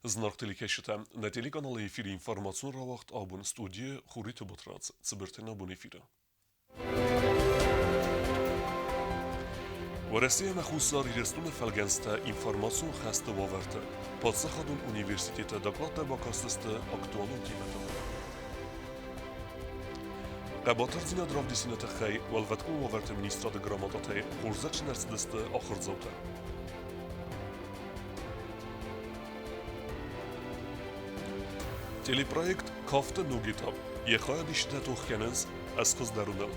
Зынаргъ телекӕсджытӕ, нӕ телеканалы эфиры информацион рауагъд абон студийы Хуриты Батрадз, цыбыртӕй нӕ бон эфиры. Уӕрӕсе ӕмӕ Хуссар Ирыстоны фӕлгӕнцтӕ информацион хӕсты уавӕрты паддзахадон университеты докладтӕ бакастысты актуалон темӕтыл. Хъӕбатырдзинад равдисыны тыххӕй Уӕлвӕткон уавӕрты министрады грамотатӕй хорзӕхджын ӕрцыдысты ахуырдзаутӕ. Телепроект «Кафты ног этап» йӕ хайадисджытӕ тох кӕнынц ӕзхъыздарыныл.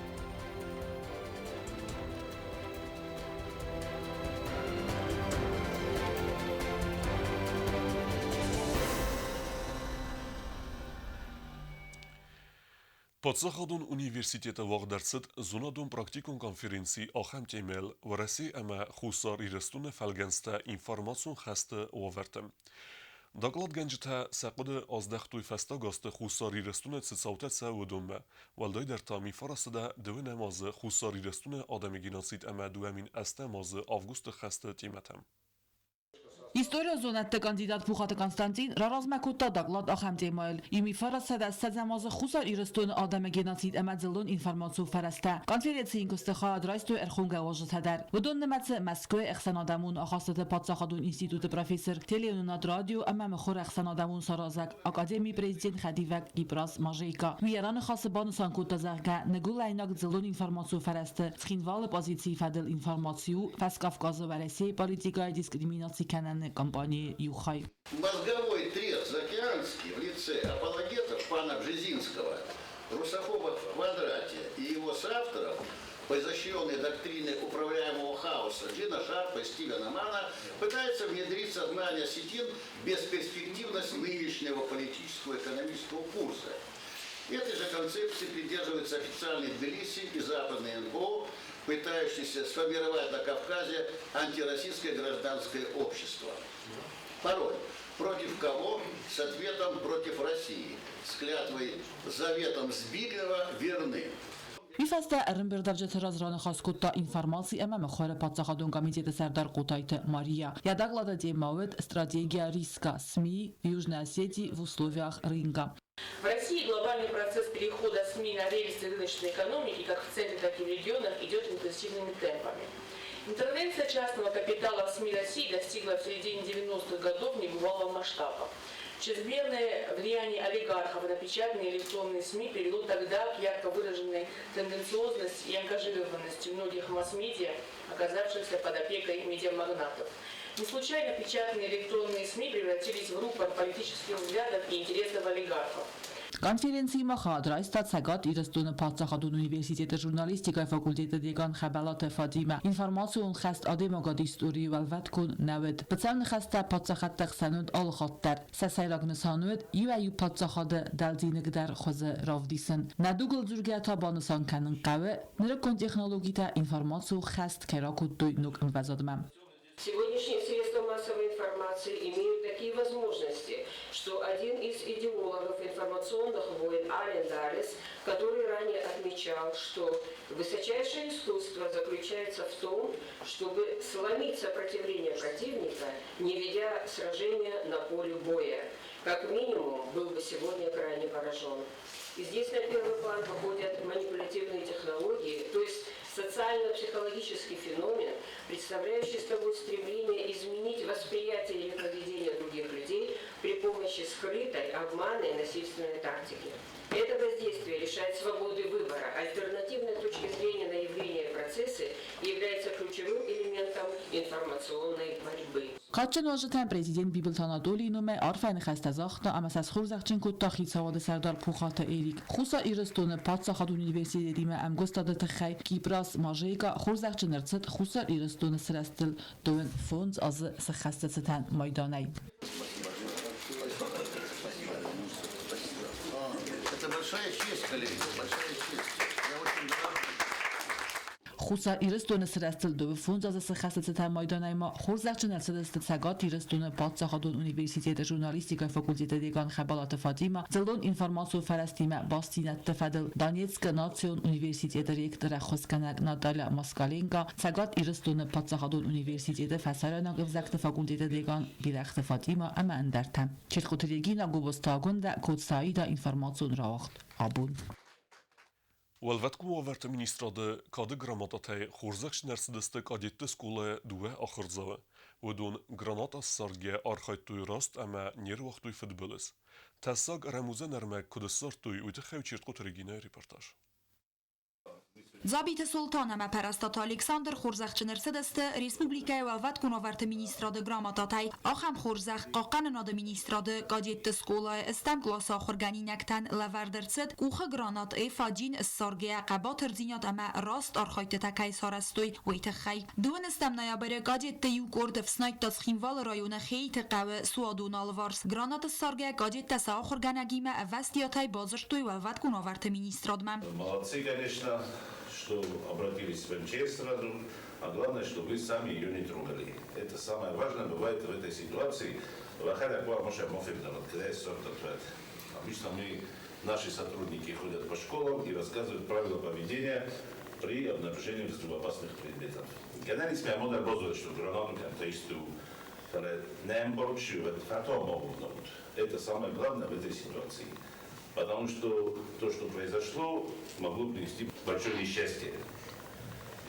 Паддзахадон университеты уагъд ӕрцыд зонадон-практикон конференци ахӕм темӕйыл Уӕрӕсе ӕмӕ Хуссар Ирыстоны фӕлгӕнцтӕ информацион хӕсты уавӕрты. Докладгӕнджытӕ сӕ хъуыды аздӕхтой фӕстаг азты Хуссар Ирыстоны цы цаутӕ цӕуы, уыдонмӕ, уӕлдайдӕр та мифарасыдӕ дыууынӕм азы Хуссар Ирыстоны адӕмы геноцид ӕмӕ 2008 азы августы хӕсты темӕтӕм. Историон зонӕдты кандидат Пухаты Константин раразмӕ кодта доклад ахӕм темӕйыл: Ими 920 азы Хуссар Ирыстоны адӕмы геноцид ӕмӕ дзыллон информацион фӕрӕзтӕ. Конференцийы куысты хайад райстой ӕрхонгӕ уазджытӕ дӕр. Уыдон нымӕцы Мӕскуыйы ӕхсӕнадӕмон ахастыты паддзахадон институты профессор, телеуынынад, радио ӕмӕ мыхуыр ӕхсӕнадӕмон саразӕг, академийы президент хӕдивӕг Кипрас Мажейко. Уый йӕ раныхасы банысан кодта, зӕгъгӕ, ныгуылӕйнаг дзыллон информацион фӕрӕзты Цхинвалы позицийы фӕдыл информаци у Фӕскавказы Уӕрӕсейы политикӕйы дискриминаци кӕныны кампанийы иу хай. Мозговой трест Заокеанский в лице апологетов пана Бжезинского, русофобов в квадрате и его соавторов по изощренной доктрине управляемого хаоса Джина Шарпа и Стивена Мана пытается внедрить в сознание осетин бесперспективность нынешнего политического и экономического курса. Этой же концепции придерживаются официальные Тбилиси и западные НПО, пытающиеся сформировать на Кавказе антироссийское гражданское общество. Пароль. Против кого? С ответом против России. С клятвой заветом Збигнева верны. Уый фӕстӕ ӕрӕмбырдӕвджыты раз раныхас кодта информаци ӕмӕ мыхуыры паддзахадон комитеты сӕрдар Хъотайты Мария. Йӕ доклады темӕ уыд «Стратегия риска СМИ в Южной Осетии в условиях рынка». В России глобальный процесс перехода СМИ на рельсы рыночной экономики как в центре, так и в регионах идет интенсивными темпами. Интервенция частного капитала в СМИ России достигла в середине 90-х годов небывалого масштаба. Чрезмерное влияние олигархов на печатные и электронные СМИ привело тогда к ярко выраженной тенденциозности и ангажированности многих масс-медиа, оказавшихся под опекой медиамагнатов. Не случайно печатные и электронные СМИ превратились в рупор политических взглядов и интересов олигархов. Конференциимӕ хайад райста Цӕгат Ирыстоны паддзахадон университеты журналистикӕйы факультеты декан Хӕбӕлаты Фатимӕ. Информацион хӕст адӕймагады историйы уӕлвӕткон нӕ уыд. Быцӕу ныхӕстӕ паддзахӕдты хсӕн уыд алыхатт дӕр. Сӕ сӕйраг нысан уыд иуӕй-иу паддзахады дӕлдзиныгдӕр хуызы равдисын. Нӕ дугыл дзургӕ та банысан кӕнын хъӕуы, нырыккон технологитӕ информацион хӕст кӕй ракодтой ног ӕмвӕзадмӕ. Сегодняшние средства массовой информации имеют такие возможности, что один из идеологов информационных войн Ален Даллес, который ранее отмечал, что высочайшее искусство заключается в том, чтобы сломить сопротивление противника, не ведя сражения на поле боя, как минимум был бы сегодня крайне поражен. И здесь на первый план выходят манипулятивные технологии, то есть социально-психологический феномен, представляющий собой стремление изменить восприятие или поведение других людей при помощи скрытой, обманной, насильственной тактики. Это воздействие лишает свободы выбора, альтернативной точки зрения на явления и процессы и является ключевым элементом информационной борьбы. Кадджын уазджытӕн президент Бибылты Анатолийы номӕй арфӕйы ныхӕстӕ загъта ӕмӕ сӕ схорзӕхджын кодта хицауады сӕрдар Пухаты Эрик. Хуссар Ирыстоны паддзахадон университетимӕ ӕмгуыстады тыххӕй Кипрас Мажейка хорзӕхджын ӕрцыд Хуссар Ирыстоны сырӕзтыл 25 азы сыххӕсты цытӕн майданӕй. Это большая честь, коллеги, большая честь. Я очень рад. Хуссар Ирыстоны сырӕзтыл 25 азы сыххӕсты цытӕн майданӕй ма хорзӕхджын ӕрцыдысты Цӕгат Ирыстоны паддзахадон университеты журналистикӕйы факультеты декан Хӕбӕлаты Фатимӕ, дзыллон информацион фӕрӕзтимӕ бастдзинӕдты фӕдыл Донецкы национ университеты ректор ӕххуысгӕнӕг Наталья Москаленко, Цӕгат Ирыстоны паддзахадон университеты фӕсарӕйнаг ӕвзӕгты факультеты декан Бирӕгъты Фатимӕ ӕмӕ ӕндӕртӕ. Чертхъоты Регина, Гобозты Агуындӕ, Кодсаида информацион рауагъд. Абон. Уӕлвӕткон уавӕрты министрады Кады грамотатӕй хорзӕхджын ӕрцыдысты кадетты скъолайы дыууӕ ахуырдзауы. Уыдон граната ссаргӕ архайдтой раст ӕмӕ не руагътой фыдбылыз. Тӕссаг рӕмудзӕн ӕрмӕг куыд ссардтой, уый тыххӕй Чертхъоты Регинӕйы репортаж. Дзабиты Солтан ӕмӕ Пӕрӕстаты Александр хорзӕхджын ӕрцыдысты республикӕйы Уӕлвӕткон уавӕрты министрады грамотатӕй. Ахӕм хорзӕх Хъахъхъӕнынады министрады кадетты скъолайы стӕм къласы ахуыргӕнинӕгтӕн лӕвӕрд ӕрцыд къухы гранат F-1 ссаргӕйӕ хъӕбатырдзинад ӕмӕ раст архайдтытӕ кӕй сарӕзтой, уый тыххӕй. Дыууынӕстӕм ноябры кадетты иу къорд ӕфснайдта Цхинвалы районы Хейты хъӕуы суадоны алыварс. Гранат ссаргӕ кадеттӕ сӕ ахуыргӕнӕгимӕ ӕвӕстиатӕй бадзырдтой Уӕлвӕткон уавӕрты министрадмӕ. Молодцы, конечно, что обратились в МЧС сразу, а главное, что вы сами ее не трогали. Это самое важное бывает в этой ситуации. Обычно мы, наши сотрудники ходят по школам и рассказывают правила поведения при обнаружении взрывоопасных предметов. Это самое главное в этой ситуации. Потому что то, что произошло, могло принести большое несчастье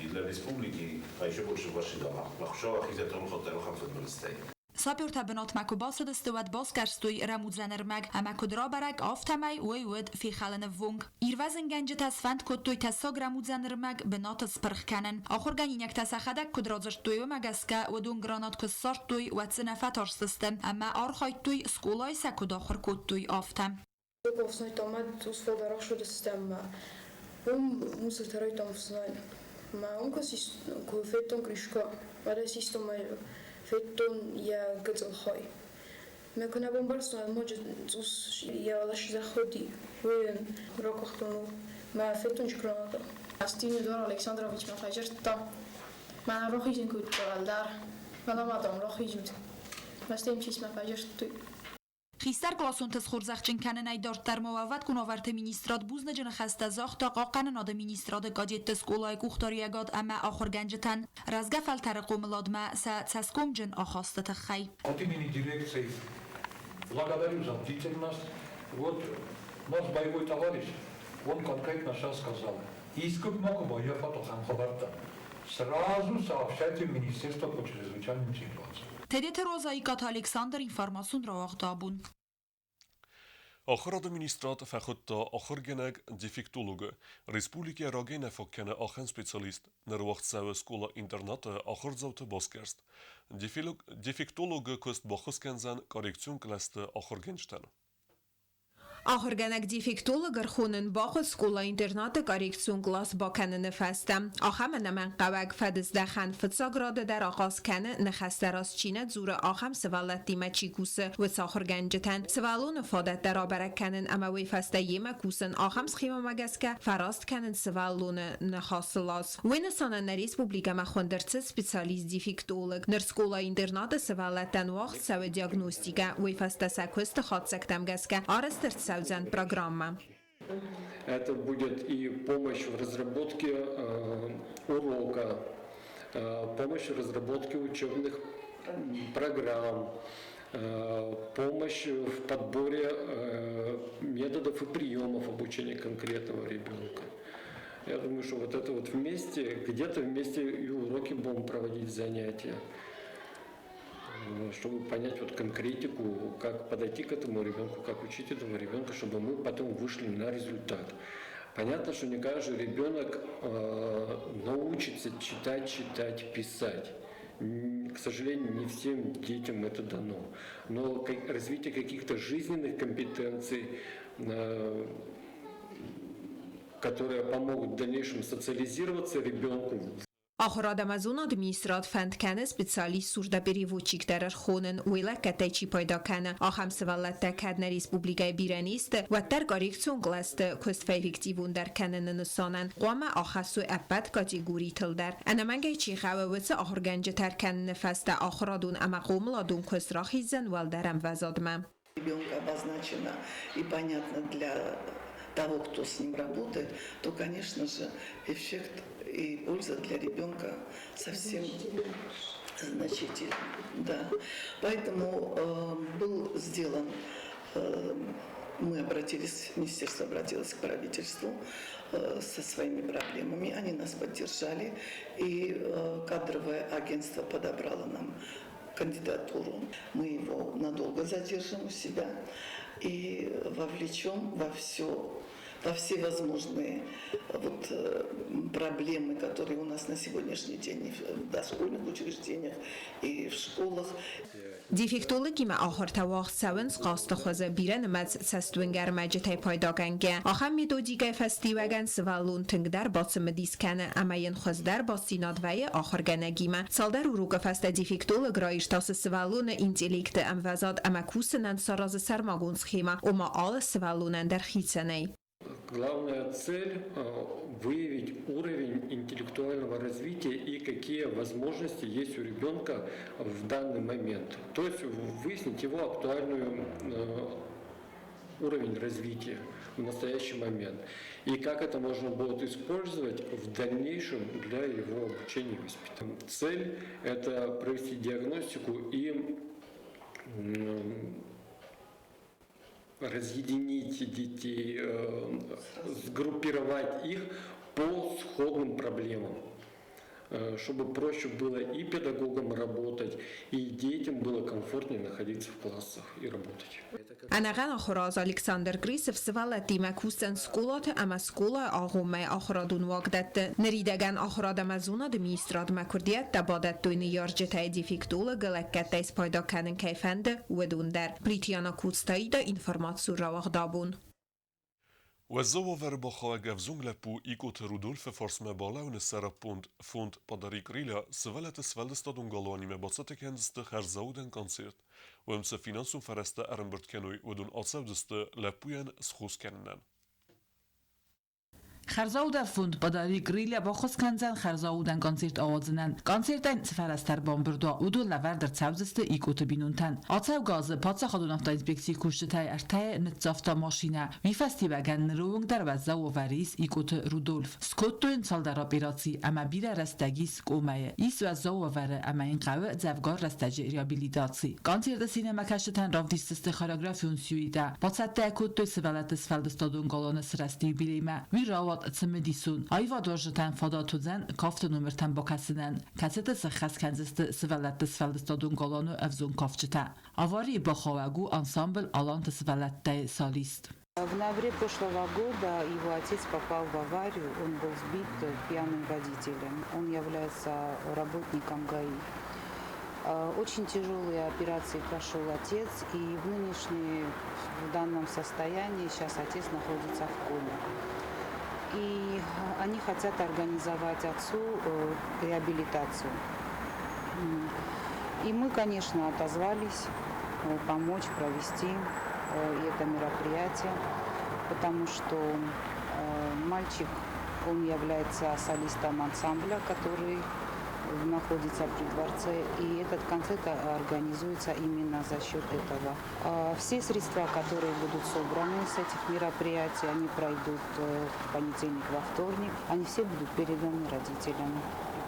и для республики, а еще больше в ваши дома. Сапертӕ бынатмӕ куы бацыдысты, уӕд басгӕрстой рӕмудзӕн ӕрмӕг ӕмӕ куыд рабӕрӕг, афтӕмӕй уый уыд фехӕлыны ввонг. Ирвӕзынгӕнджытӕ сфӕнд кодтой тӕссаг рӕмудзӕн ӕрмӕг бынаты спырх кӕнын. Ахуыргӕнинӕгтӕ сӕхӕдӕг куыд радзырдтой, уымӕ гӕсгӕ уыдон гранат куы ссардтой, уӕд дзы нӕ фӕтарстысты ӕмӕ архайдтой, скъолайы сӕ куыд ахуыр кодтой, афтӕ. Уым мусортӕ райдыдтам ӕфснайын. Мӕ уым куы федтон Гришка, уӕд ӕй систон мӕ федтон йӕ гыццыл хай. Мӕ куы нӕ бамбӕрстон, ноджы цъус йӕ зӕхх уыди, уый йын ракъахтон мӕ федтон граната. Астин Эдуард Александровичмӕ фӕдзырдта, мӕнӕ рахизын кодта ӕлдар, мӕнӕ ма, дам, рахизут. Мӕстӕй МЧС-мӕ фӕдзырдтой. Хистӕркъласонты схорзӕхджын кӕнынӕй дарддӕр ма Уӕлвӕткон уавӕрты министрад бузныджы ныхӕстӕ загъта Хъахъхъӕнынады министрады кадетты скъолайы къухдариуӕгад ӕмӕ ахуыргӕнджытӕн рӕзгӕ фӕлтӕры хъомыладмӕ сӕ цӕсгомджын ахасты тыххӕй. От имени дирекции благодарю за бдительность. Вот наш боевой товарищ, он конкретно сейчас сказал, искуы макуы баййафат ахӕм хабӕрттӕ, сразу сообщайте в Министерство по чрезвычайным ситуациям. Тедеты Роза, Икъаты Александр, информацион рауагъд Абон. Ахуырады министрад фӕхуыдта ахуыргӕнӕг-дефектологы, республикӕ рагӕй нӕ фаг кӕны ахӕм специалист. Ныр уагъд цӕуы скъола-интернаты ахуырдзауты басгӕрст. Дефектологы куыст баххуыс кӕндзӕн коррекцион кълӕсты ахуыргӕнджытӕн. Ахуыргӕнӕг-дефектолог ӕрхонын бахъуыд скъола-интернаты коррекцион кълас бакӕныны фӕстӕ. Ахӕм ӕнӕмӕнгхъӕуӕг фӕдыздӕхӕн фыццаг рады дӕр ахъаз кӕны, ныхӕстӕ раст чи нӕ дзуры, ахӕм сывӕллӕттимӕ чи кусы, уыцы ахуыргӕнджытӕн. Сывӕллоны фадӕттӕ рабӕрӕг кӕнын ӕмӕ уый фӕстӕ йемӕ кусын ахӕм схемӕмӕ гӕсгӕ фӕраст кӕнын сывӕллоны ныхасы лаз. Уый нысанӕн нӕ республикӕмӕ хуынд ӕрцыд специалист-дефектолог. Ныр скъола-интернаты сывӕллӕттӕн уагъд цӕуы диагностикӕ, уый фӕстӕ сӕ куысты хатдзӕгтӕм гӕсгӕ арӕзт ӕрцӕудзӕн программӕ. Это будет и помощь в разработке урока, помощь в разработке учебных программ, помощь в подборе методов и приемов обучения конкретного ребенка. Я думаю, что вот это вот вместе, где-то вместе и уроки будем проводить занятия, чтобы понять вот конкретику, как подойти к этому ребенку, как учить этого ребенка, чтобы мы потом вышли на результат. Понятно, что не каждый ребенок научится читать, читать, писать. К сожалению, не всем детям это дано. Но развитие каких-то жизненных компетенций, которые помогут в дальнейшем социализироваться ребенку. Ахуырад ӕмӕ зонады министрад фӕнд кӕны специалист сурдопереводчик дӕр ӕрхонын, уый лӕггӕдтӕй чи пайда кӕны, ахӕм сывӕллӕттӕ кӕд нӕ республикӕйы бирӕ не сты, уӕддӕр коррекцион кълӕсты куыст фӕэффективондӕр кӕныны нысанӕн хъуамӕ ахӕссой ӕппӕт категоритыл дӕр. Ӕнӕмӕнгӕй чи хъӕуы, уыцы ахуыргӕнджытӕ ӕркӕныны фӕстӕ ахуырадон ӕмӕ хъомыладон куыст рахиздзӕн уӕлдӕр ӕмвӕзадмӕ. Ребенка обозначена и понятно для того, кто с ним работает, то, конечно же, эффект и польза для ребенка совсем значительный. Да. Поэтому был сделан, мы обратились, министерство обратилось к правительству со своими проблемами, они нас поддержали, и кадровое агентство подобрало нам кандидатуру. Мы его надолго задержим у себя и вовлечем во все возможные вот проблемы, которые у нас на сегодняшний день в дошкольных учреждениях и в школах. Дефектологимӕ ахуыртӕ уагъд цӕуынц хъазты хуызы, бирӕнымӕц цӕстуынгӕ ӕрмӕджытӕй пайдагӕнгӕ. Ахӕм методикӕйы фӕстиуӕгӕн сывӕллон тынгдӕр бацымыдис кӕны ӕмӕ йын хуыздӕр бастдзинад вӕййы ахуыргӕнӕгимӕ. Цалдӕр урокы фӕстӕ дефектолог раиртасы сывӕллоны интеллекты ӕмвӕзад ӕмӕ кусынӕн саразы сӕрмагонд схемӕ, ома алы сывӕллонӕн дӕр хицӕнӕй. Главная цель – выявить уровень интеллектуального развития и какие возможности есть у ребенка в данный момент. То есть выяснить его актуальный уровень развития в настоящий момент. И как это можно будет использовать в дальнейшем для его обучения и воспитания. Цель – это провести диагностику и разъединить детей, сгруппировать их по сходным проблемам, чтобы проще было и педагогам работать, и детям было комфортнее находиться в классах и работать. Ӕнӕхъӕн ахуыры аз Александр Крысов сывӕллӕттимӕ кусдзӕн скъолаты ӕмӕ скъолайы агъоммӕйы ахуырадон уагдӕтты. Ныридӕгӕн Ахуырад ӕмӕ зонады министрадмӕ куырдиӕттӕ бадӕттой ныййарджытӕй дефектологы лӕггӕдтӕй спайда кӕнын кӕй фӕнды, уыдон дӕр. Плитьяна Куцтаида информацион рауагъд абон. Уӕззау уавӕры бахауӕг ӕвзонг лӕппу Икъоты Рудольфы фарсмӕ балӕууыны сӕраппонд фонд «Подари крылья» сывӕллӕтты сфӕлдыстадон галуанимӕ бацӕттӕ кӕндзысты хӕрзаудӕн концерт. Уым цы финансон фӕрӕзтӕ ӕрӕмбырд кӕной, уыдон ацӕудзысты лӕппуйӕн схос кӕнынӕн. Хӕрзаудӕн фонд «Подари крылья» баххуыс кӕндзӕн хӕрзаудӕн концерт ауадзынӕн. Концертӕн цы фӕрӕзтӕ ӕрбамбырд уа, уыдон лӕвӕрд ӕрцӕудзысты Икъоты бинонтӕн. Ацӕугӕ азы паддзахадон автоинспекцийы кусджытӕй ӕртӕйы ныццавта машинӕ. Уый фӕстиуӕгӕн ныры онг дӕр уӕззау уавӕры ис Икъоты Рудольф. Скодтой йын цалдӕр операци ӕмӕ бирӕ рӕстӕг ис комӕйы. Ис уӕззау уавӕры ӕмӕ йын хъӕуы дзӕвгар рӕстӕджы реабилитаци. Концерты синемӕкӕсджытӕн равдисдзысты хореографион сюитӕ. Бацӕттӕ кодтой сывӕллӕтты сфӕлдыстадон галуаны сырӕзты юбилеймӕ. Уый рауад цымыдисон. Аивадуарзджытӕн фадат уыдзӕн кафты номыртӕм бакӕсынӕн, кӕцыты сӕххӕст кӕндзысты сывӕллӕтты сфӕлдыстадон галуаны ӕвзонг кафджытӕ. Аварийы бахауӕг у ансамбль «Аланты сывӕллӕттӕ»-йы солист. В ноябре прошлого года его отец попал в аварию, он был сбит пьяным водителем. Он является работником ГАИ. Очень тяжелые операции прошел отец, и в нынешней, в данном состоянии сейчас отец находится в коме. И они хотят организовать отцу реабилитацию. И мы, конечно, отозвались помочь провести это мероприятие, потому что мальчик, он является солистом ансамбля, который находится при дворце, и этот концерт организуется именно за счет этого. Все средства, которые будут собраны с этих мероприятий, они пройдут в понедельник, во вторник, они все будут переданы родителям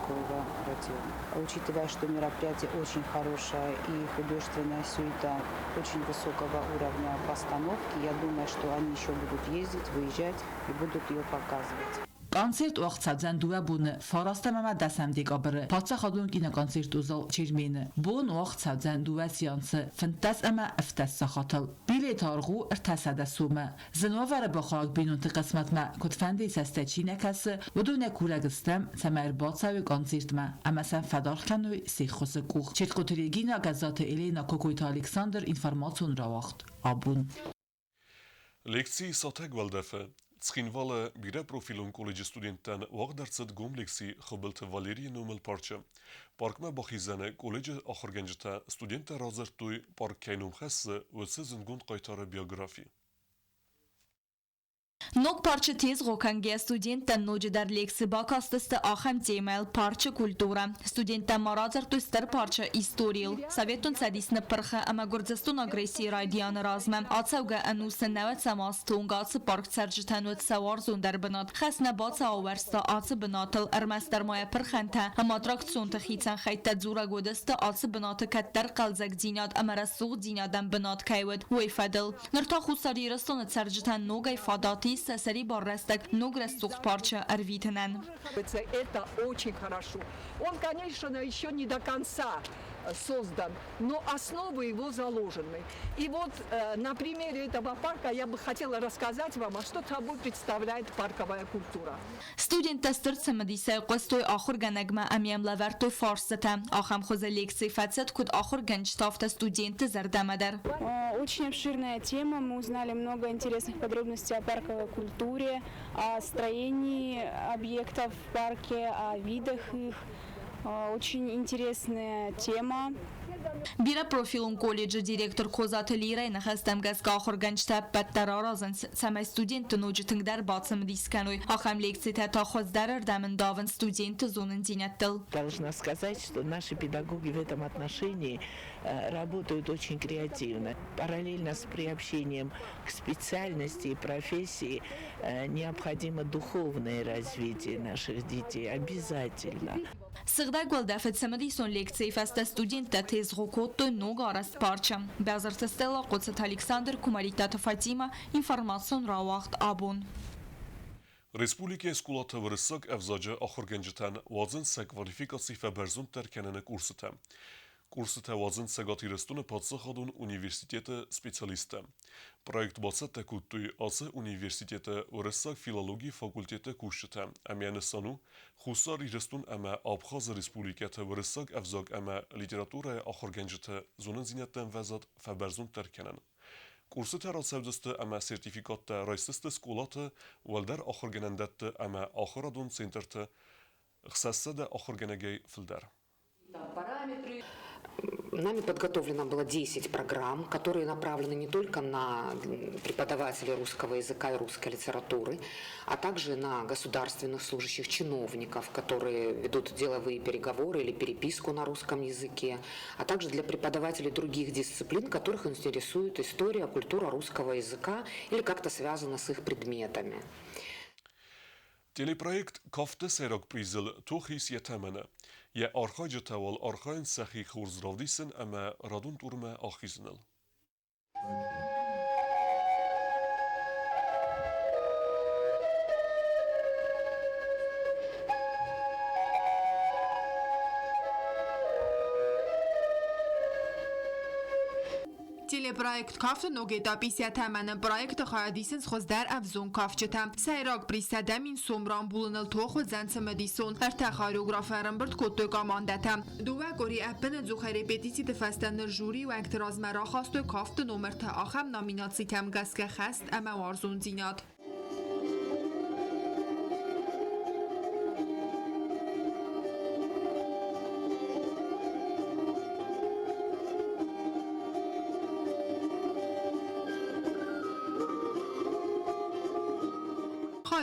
Икоева Родиона. Учитывая, что мероприятие очень хорошее и художественная сюита очень высокого уровня постановки, я думаю, что они еще будут ездить, выезжать и будут ее показывать. Концерт уагъд цӕудзӕн дыууӕ боны, фарастӕм ӕмӕ дӕсӕм декабры, паддзахадон киноконцерты зал Чермены. Бон уагъд цӕудзӕн дыууӕ сеансы, 15 ӕмӕ 17 сахатыл. Билеты аргъ у 300 сомы. Зын уавӕры бахауӕг бинонты хъысмӕтмӕ куыдфӕндыйы цӕстӕй чи нӕ кӕсы, уыдонӕй курӕг стӕм, цӕмӕй ӕрбацӕуой концертмӕ ӕмӕ сӕм фӕдаргъ кӕной се ххуысы къух. Четкоты Регина, Гӕззаты Елена, Кокойты Александр, информацион рауагъд. Абон. Лекцийы сатӕг уӕлдӕфы. Цхинвалы бирӕпрофилон колледжы студенттӕн уагъд ӕрцыд гом лекци Хуыбылты Валерийы номыл парчы. Паркмӕ бахизӕны колледжы ахуыргӕнджытӕ студенттӕ радзырдтой, парк кӕй ном хӕссы, уыцы зындгонд хъайтары биографи. Ног парчы тезгъо кӕнгӕ студенттӕн ноджыдӕр лекци бакастысты ахӕм темӕйыл «Парчы культурӕ». Студенттӕ ма радзырдтой стыр парчы историйыл. Советон Цӕдис ныппырхы ӕмӕ Гуырдзыстон агрессийы райдианы размӕ ацӕугӕ ӕнусы нӕуӕдзӕм азты онг ацы парк цӕрджытӕн уыд сӕ уарзондӕр бынат. Хӕс нӕ бацауӕрста ацы бынатыл, ӕрмӕстдӕр ма йӕ пырхӕнтӕ ӕмӕ аттракционты хицӕн хӕйттӕ дзурӕг уыдысты, ацы бынаты кӕддӕр хъӕлдзӕгдзинад ӕмӕ рӕсугъддзинадӕн бынат кӕй уыд, уый фӕдыл. Ныр та Хуссар Ирыстоны цӕрджытӕн ногӕй фадат ис сӕ сӕрибар рӕстӕг ног рӕсугъд парчы ӕрвитынӕн. Это очень хорошо. Он, конечно, еще не до конца создан, но основы его заложены. И вот на примере этого парка я бы хотела рассказать вам, а что собой представляет парковая культура. Студенттӕ стыр цымыдисӕй хъуыстой ахуыргӕнӕгмӕ ӕмӕ йӕм лӕвӕрдтой фарстытӕ. Ахӕм хуызы лекци фӕцыд куыд ахуыргӕнджыты, афтӕ студентты зӕрдӕмӕ дӕр. Очень обширная тема. Мы узнали много интересных подробностей о парковой культуре, о строении объектов в парке, о видах их. Очень интересная тема. Бирӕпрофилон колледжы директор Козаты Лирӕйы ныхӕстӕм гӕсгӕ ахуыргӕнджытӕ ӕппӕт дӕр аразынц, цӕмӕй студентты ноджы тынгдӕр бацымыдис кӕной. Ахӕм лекцитӕ та хуыздӕрырдӕм ӕндавынц студентты зонындзинӕдтыл. Должна сказать, что наши педагоги в этом отношении работают очень креативно. Параллельно с приобщением к специальности и профессии необходимо духовное развитие наших детей обязательно. Сыгъдӕг уӕлдӕфы цымыдисон лекцийы фӕстӕ студенттӕ тезгъо кодтой ног арӕзт парчы. Бязырты Стелла, Хъоцыты Александр, Кумаритаты Фатимӕ, информацион рауагъд абон. Республикӕйы скъолаты уырыссаг ӕвзаджы ахуыргӕнджытӕн уадзынц сӕ квалификаци фӕбӕрзонддӕр кӕныны курсытӕ. Курсытӕ уадзынц Цӕгат Ирыстоны паддзахадон университеты специалисттӕ. Проект бацӕттӕ кодтой ацы университеты уырыссаг филологийы факультеты кусджытӕ ӕмӕ йӕ нысан у Хуссар Ирыстон ӕмӕ Абхазы республикӕты уырыссаг ӕвзаг ӕмӕ литературӕйы ахуыргӕнджыты зонындзинӕдты ӕмвӕзад фӕбӕрзонддӕр кӕнын. Курсытӕ рацӕудзысты ӕмӕ сертификаттӕ райсдзысты скъолаты, уӕлдӕр ахуыргӕнӕндӕтты ӕмӕ ахуырадон центрты 600 ахуыргӕнӕгӕй фылдӕр. Нами подготовлено было 10 программ, которые направлены не только на преподавателей русского языка и русской литературы, а также на государственных служащих, чиновников, которые ведут деловые переговоры или переписку на русском языке, а также для преподавателей других дисциплин, которых интересует история, культура русского языка или как-то связана с их предметами. Телепроект Кафты сӕйраг призыл тох ис йӕ тӕмӕны. Йӕ архайджытӕ уал архайынц сӕхи хорз равдисын ӕмӕ радон турмӕ ахизыныл. Телепроект Кафты ног этап ис йӕ тӕмӕны. Проекты хайад исынц хуыздӕр ӕвзонг кафджытӕ. Сӕйраг приз 100 000 сом рамбулыныл тох уыдзӕн цымыдисон. Ӕртӕ хореографы ӕрӕмбырд кодтой командӕтӕ. Дыууӕ къуыри ӕппынӕдзухӕй репетициты фӕстӕ ныр жюрийы уӕнгты размӕ рахастой кафты номыртӕ ахӕм номинацитӕм гӕсгӕ хӕст ӕмӕ уарзондзинад.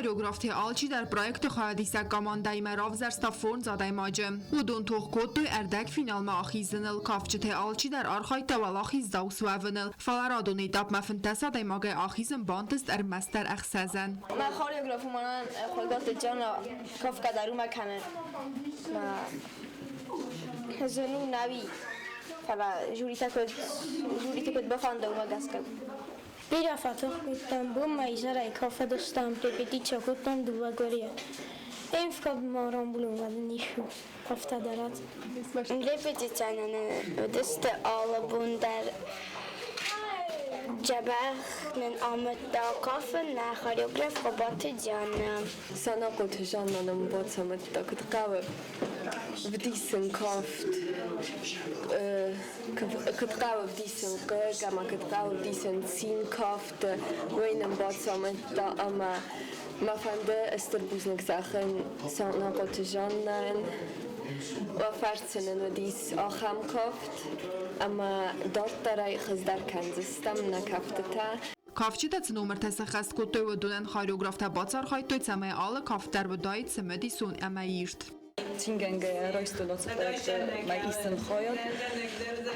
Хореографтӕй алчидӕр проекты хайадисӕг командӕимӕ равзӕрста фондз адӕймаджы. Уыдон тох кодтой ӕрдӕгфиналмӕ ахизыныл. Кафджытӕй алчидӕр архайдта уӕлахиздзау суӕвыныл. Фӕлӕ радон этапмӕ 15 адӕймагӕй ахизын бантыст ӕрмӕстдӕр ӕхсӕзӕн. Мӕ хореограф мӕнӕн Хуӕгаты Диана кафгӕ дӕр уымӕ кӕны. Зын у нӕуи, фӕлӕ жюриты куыд бафӕнда, уымӕ гӕсгӕ. Бирӕ фӕтох кодтам, бонмӕ изӕрӕй кафыдыстӕм, репетици кодтам дыууӕ къуырийы. Ӕмфкъӕбмӕ рамбулын ис афтӕ дӕр. Репетици нын уыдысты алы бон дӕр. Дзӕбӕх нын амыдта кафын нӕ хореограф Хъуыбаты Дианӕ. Санахъоты Жанна нын бацамыдта, куыд хъӕуы вдисын кафт. Куыд хъӕуы ӕвдисын хъыг ӕмӕ куыд хъӕуы ӕвдисын цин кафты, уый нын бацамыдта ӕмӕ мӕ фӕнды стыр бузныг зӕгъын Санахъоты Жаннӕйӕн. Уӕ фӕрцы нын уыдис ахӕм кафт ӕмӕ дарддӕр ӕй хуыздӕр кӕндзыстӕм нӕ кӕфтытӕ. Кафджытӕ цы номыртӕ сӕххӕст кодтой, уыдонӕн хореографтӕ бацархайдтой, цӕмӕй алы кафт дӕр уыдаид цымыдисон ӕмӕ ирд. Цингӕнгӕйӕ райстон ацы проекты мӕ исын хайад.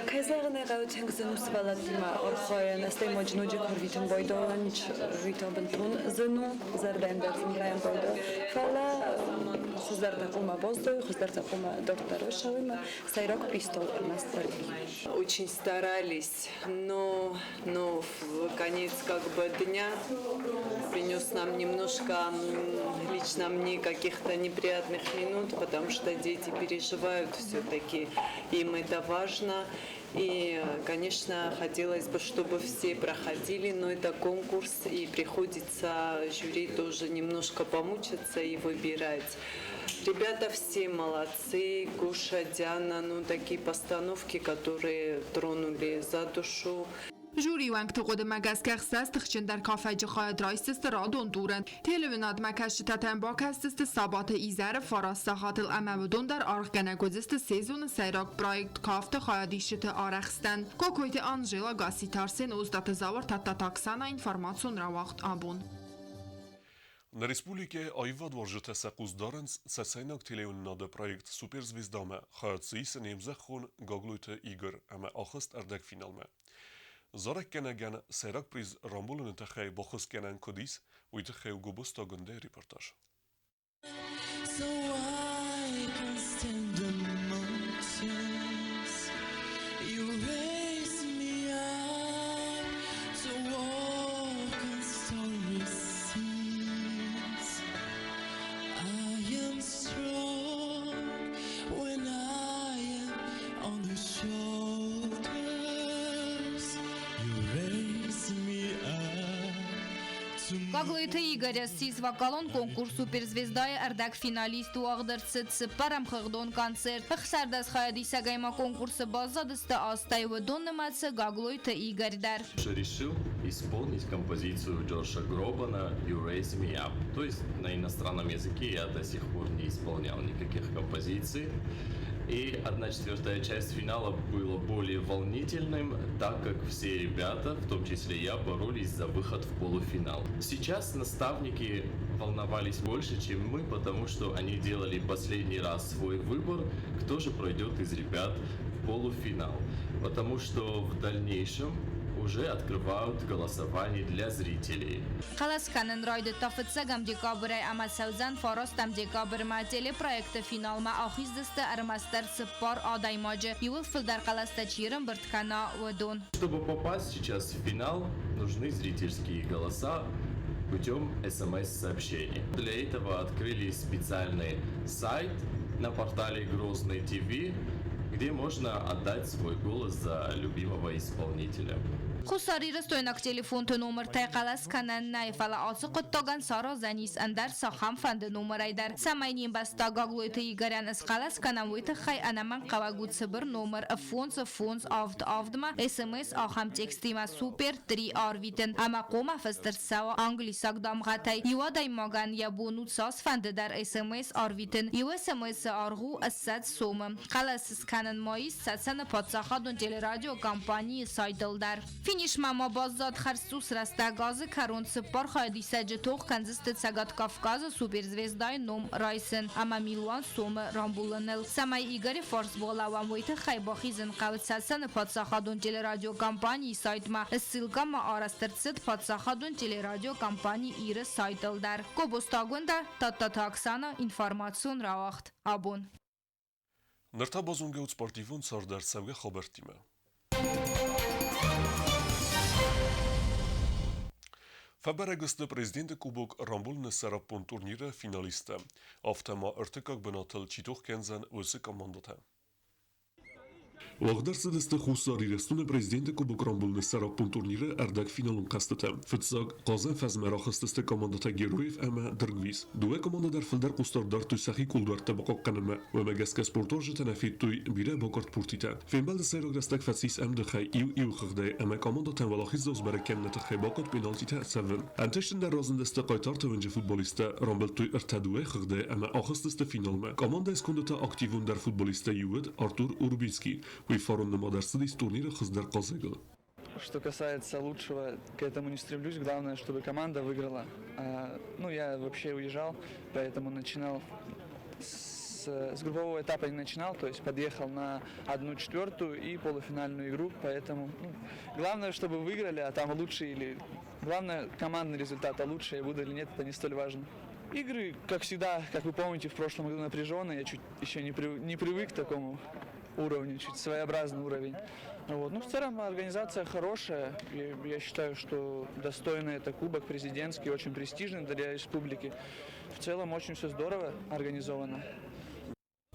Кӕй зӕгъын ӕй хъӕуы, тынг зын у сывӕллӕттимӕ архайын, стӕй ма ноджы куы рвитын байдайын, уый та бынтон зын у, зӕрдӕйӕн дӕр зын райын байдайы. Фӕлӕ хуыздӕр дӕ хъуамӕ баздайы, хуыздӕр дӕ хъуамӕ дарддӕр ссӕуимӕ, сӕйраг престол ӕрмӕстдӕр. Очень старались, но в конец как бы дня принес нам немножко, лично мне, каких-то неприятных минут, потому что дети переживают все-таки, им это важно. И, конечно, хотелось бы, чтобы все проходили, но это конкурс, и приходится жюри тоже немножко помучиться и выбирать. Ребята все молодцы, Гоша, Диана, ну такие постановки, которые тронули за душу. Жюрийы уӕнгты хъуыдымӕ гӕсгӕ ӕхсӕз тыхджындӕр кафӕджы хайад райсдзысты радон туры. Телеуынадмӕ кӕсджытӕ та бакӕсдзысты сабаты изӕры 9 сахатыл ӕмӕ уыдон дӕр аргъгӕнӕг уыдзысты сезоны сӕйраг проект «Кафты» хайадисджыты арӕхстӕн. Кокойты Анжела, Гасситы Арсен, Остъаты Зауыр, Тадтаты Оксана, информацион рауагъд «Абон». Нӕ республикӕйы аивадуарзджытӕ сӕ хъус дарынц цӕцӕйнаг телеуынынады проект «Суперзвезда»-мӕ. Хайад дзы исы не мзӕххон Гаглойты Игорь ӕмӕ ахызт ӕрдӕгфиналмӕ. Зарӕггӕнӕгӕн сӕйраг приз рамбулыны тыххӕй баххуысгӕнӕн куыд ис, уый тыххӕй у Гобозты Агуындӕйы репортаж. So I can stand the mountains. You raise me up to walk on stormy seas. I am strong when I am on your shoulders. You raise me up to Гаглойты Игорь ссис вокалон конкурс «Суперзвезда»-йы ӕрдӕгфиналист, уагъд ӕрцыд цыппӕрӕм хыгъдон концерт. 16 хайадисӕгӕй ма конкурсы баззадысты астӕй, уыдон нымӕцы Гаглойты Игорь дӕр. Решил исполнить композицию Джоша Гробана «You Raise Me Up». То есть на иностранном языке я до сих пор не исполнял никаких композиций. И 1/4 часть финала была более волнительным, так как все ребята, в том числе я, боролись за выход в полуфинал. Сейчас наставники волновались больше, чем мы, потому что они делали последний раз свой выбор, кто же пройдет из ребят в полуфинал. Потому что в дальнейшем уже открывают голосование для зрителей. Хъӕлӕс кӕнын райдыдта фыццӕгӕм декабрӕй ӕмӕ цӕудзӕн фарастӕм декабрмӕ. Телепроекты финалмӕ ахиздзысты ӕрмӕстдӕр цыппар адӕймаджы, иууыл фылдӕр хъӕлӕстӕ чи ӕрӕмбырд кӕна, уыдон. Чтобы попасть сейчас в финал, нужны зрительские голоса путем смс-сообщений. Для этого открыли специальный сайт на портале Грозный ТВ, где можно отдать свой голос за любимого исполнителя. Хуссарирыстойнаг телефонты номыртӕй хъӕлӕс кӕнӕн нӕй, фӕлӕ ацы хъуыддагӕн саразӕн ис ӕндӕр цахӕмфӕнды номырӕй дӕр. Цӕмӕй не мбӕстаг Гаглойты Игорӕн схъӕлӕс кӕнӕм, уый тыххӕй ӕнӕмӕнгхъӕуӕг у цыбыр номыр 5 5 7 7-мӕ СМС ахӕм текстимӕ «Супер 3» арвитын ӕмӕ хъуамӕ фыст ӕрцӕуа англисаг дамгъӕтӕй. Иу адӕймагӕн йӕ бон у цасфӕнды дӕр СМС арвитын. Иу СМС-ы аргъ у 20 сомы. Хъӕлӕс скӕнын ма ис Цӕцӕны паддзахадон телерадиокомпанийы сайтыл дӕр. Финишмӕ ма баззад хӕрзцъус рӕстӕг. Азы кӕрон цыппар хайадисӕджы тох кӕндзысты Цӕгат Кавказы суперзвездайы ном райсын ӕмӕ милуан сомы рамбулыныл. Цӕмӕй Игоры фарс балӕууӕм, уый тыххӕй бахизын хъӕуы Цӕцӕны паддзахадон телерадиокомпанийы сайтмӕ. Ссылкӕ ма арӕзт ӕрцыд паддзахадон телерадиокомпани Иры сайтыл дӕр. Гобозты Агуындӕ, Тадтаты Оксана, информацион рауагъд «Абон». Ныр та базонгӕ ут спортивон царды ӕрцӕугӕ хабӕрттимӕ. Фӕбӕрӕг сты президенты кубок рамбулыны сӕраппонд турниры финалисттӕ. Афтӕ ма ӕртыккаг бынатыл чи тох кӕндзӕн, уыцы командӕтӕ. Уагъд ӕрцыдысты Хуссар Ирыстоны Президенты Кубок рамбулыны сӕраппонд турниры ӕрдӕгфиналон хъӕзтытӕ. Фыццаг Хъазӕн фӕзмӕ рахызтысты командӕтӕ Героев ӕмӕ Дыргвис. Дыууӕ командӕ дӕр фылдӕр хъусдард дардтой сӕхи кулдуӕрттӕ бахъахъхъӕнынмӕ. Уымӕ гӕсгӕ спортуарзджытӕ нӕ федтой бирӕ бакъуырд пуртитӕ. Фембӕлды сӕйраг рӕстӕг фӕцис ӕмдыхӕй иу-иу хыгъдӕй ӕмӕ командӕтӕн уӕлахиздзау сбӕрӕг кӕныны тыххӕй бахъуыд пенальтитӕ цӕвын. Ӕнтыстджындӕр разындысты Хъайтарты уынджы футболисттӕ, рамбылдтой ӕртӕ-дыууӕ хыгъдӕй ӕмӕ ахызтысты финалмӕ. Командӕйы сконды та активондӕр футболисттӕй иу уыд Артур Урбицкий. Уый фарон нымад ӕрцыдис турниры хуыздӕр хъазӕгыл. Что касается лучшего, к этому не стремлюсь. Главное, чтобы команда выиграла. Ну, я вообще уезжал, поэтому начинал с группового этапа не начинал, то есть подъехал на 1/4 и полуфинальную игру, поэтому, ну, главное, чтобы выиграли, а там лучше или... Главное, командный результат, а лучше я буду или нет, это не столь важно. Игры, как всегда, как вы помните, в прошлом году напряженные, я чуть еще не привык к такому уровню, чуть своеобразный уровень. Вот. Ну, в целом организация хорошая. Я считаю, что достойный это кубок президентский, очень престижный для республики. В целом очень все здорово организовано.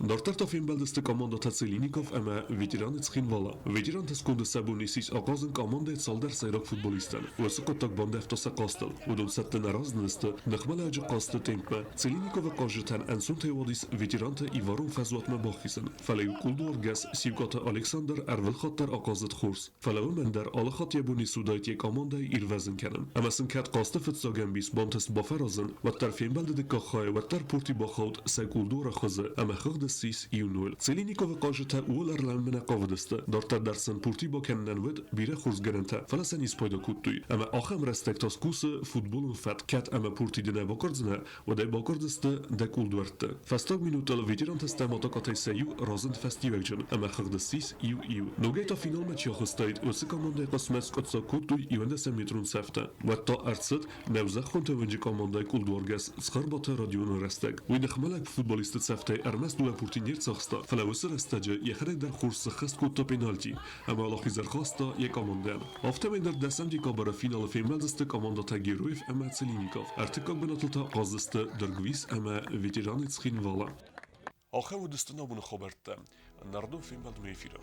Дарддӕр та фембӕлдысты командӕтӕ Целинников ӕмӕ Ветераны Цхинвалы. Ветеранты сконды сӕ бон ссис ахъазын командӕйы цалдӕр сӕйраг футболистӕн. Уыцы хъуыддаг бандӕвта сӕ хъазтыл. Уыдон цӕттӕ нӕ разындысты ныхмӕлӕуджы хъазты темпмӕ. Целинниковы хъазджытӕн ӕнцонтӕй уадис ветеранты иварон фӕзуатмӕ бахизын. Фӕлӕ-иу кулдуаргӕс Сиукъаты Александр ӕрвылхатт дӕр ахъазыд хорз. Фӕлӕ уымӕн дӕр алыхатт йӕ бон ис уыдаид йӕ командӕйы ирвӕзын кӕнын. Ӕмӕ сын кӕд хъазты фыццаг ӕмбис бантыст бафӕразын, уӕддӕр фембӕлды дыккаг хайы уӕддӕр пурти бахауд сӕ кулдуары хуызы ӕмӕ хыгъды ссис 1-0. Целинниковы хъазджытӕ ууыл ӕрлӕууынмӕ нӕ хъавыдысты. Дарддӕр дӕр сын пурти бакӕнынӕн уыд бирӕ хорз гӕнӕнтӕ, фӕлӕ сӕ не спайда кодтой. Ӕмӕ ахӕм рӕстӕг та скусы футболон фӕтк. Кӕд ӕмӕ пурти ды нӕ бакӕрдзынӕ, уӕд ӕй бакӕрдзысты дӕ кулдуӕртты. Фӕстаг минутыл ветеранты стӕматакъатӕй сӕ иу разынд фӕстиуӕгджын ӕмӕ хыгъды ссис 1-1. Ногӕй та финалмӕ чи ахызтаид, уыцы командӕйы хъысмӕт скъуыддзаг кодтой 11-метрон цӕфтӕ. Уӕд та ӕрцыд нӕузӕххонты уынджы командӕйы кулдуаргӕс Цхуырбаты Родионы рӕстӕг. Уый ныхмӕлӕг футболисты цӕфтӕй ӕрмӕст дыууӕ пурти не рцахста, фӕлӕ уыцы рӕстӕджы йӕхӕдӕг дӕр хорз сыххӕст кодта пенальти ӕмӕ уӕлахиз ӕрхаста йӕ командӕйӕн. Афтӕмӕй дӕр дӕсӕм декабры финалы фембӕлдзысты командӕтӕ Героев ӕмӕ Целинников. Ӕртыккаг бынатыл та хъаздзысты Дыргвис ӕмӕ Ветераны Цхинвалы. Ахӕм уыдысты нӕ абоны хабӕрттӕ. Нӕрдон фембӕлдмӕ эфиры.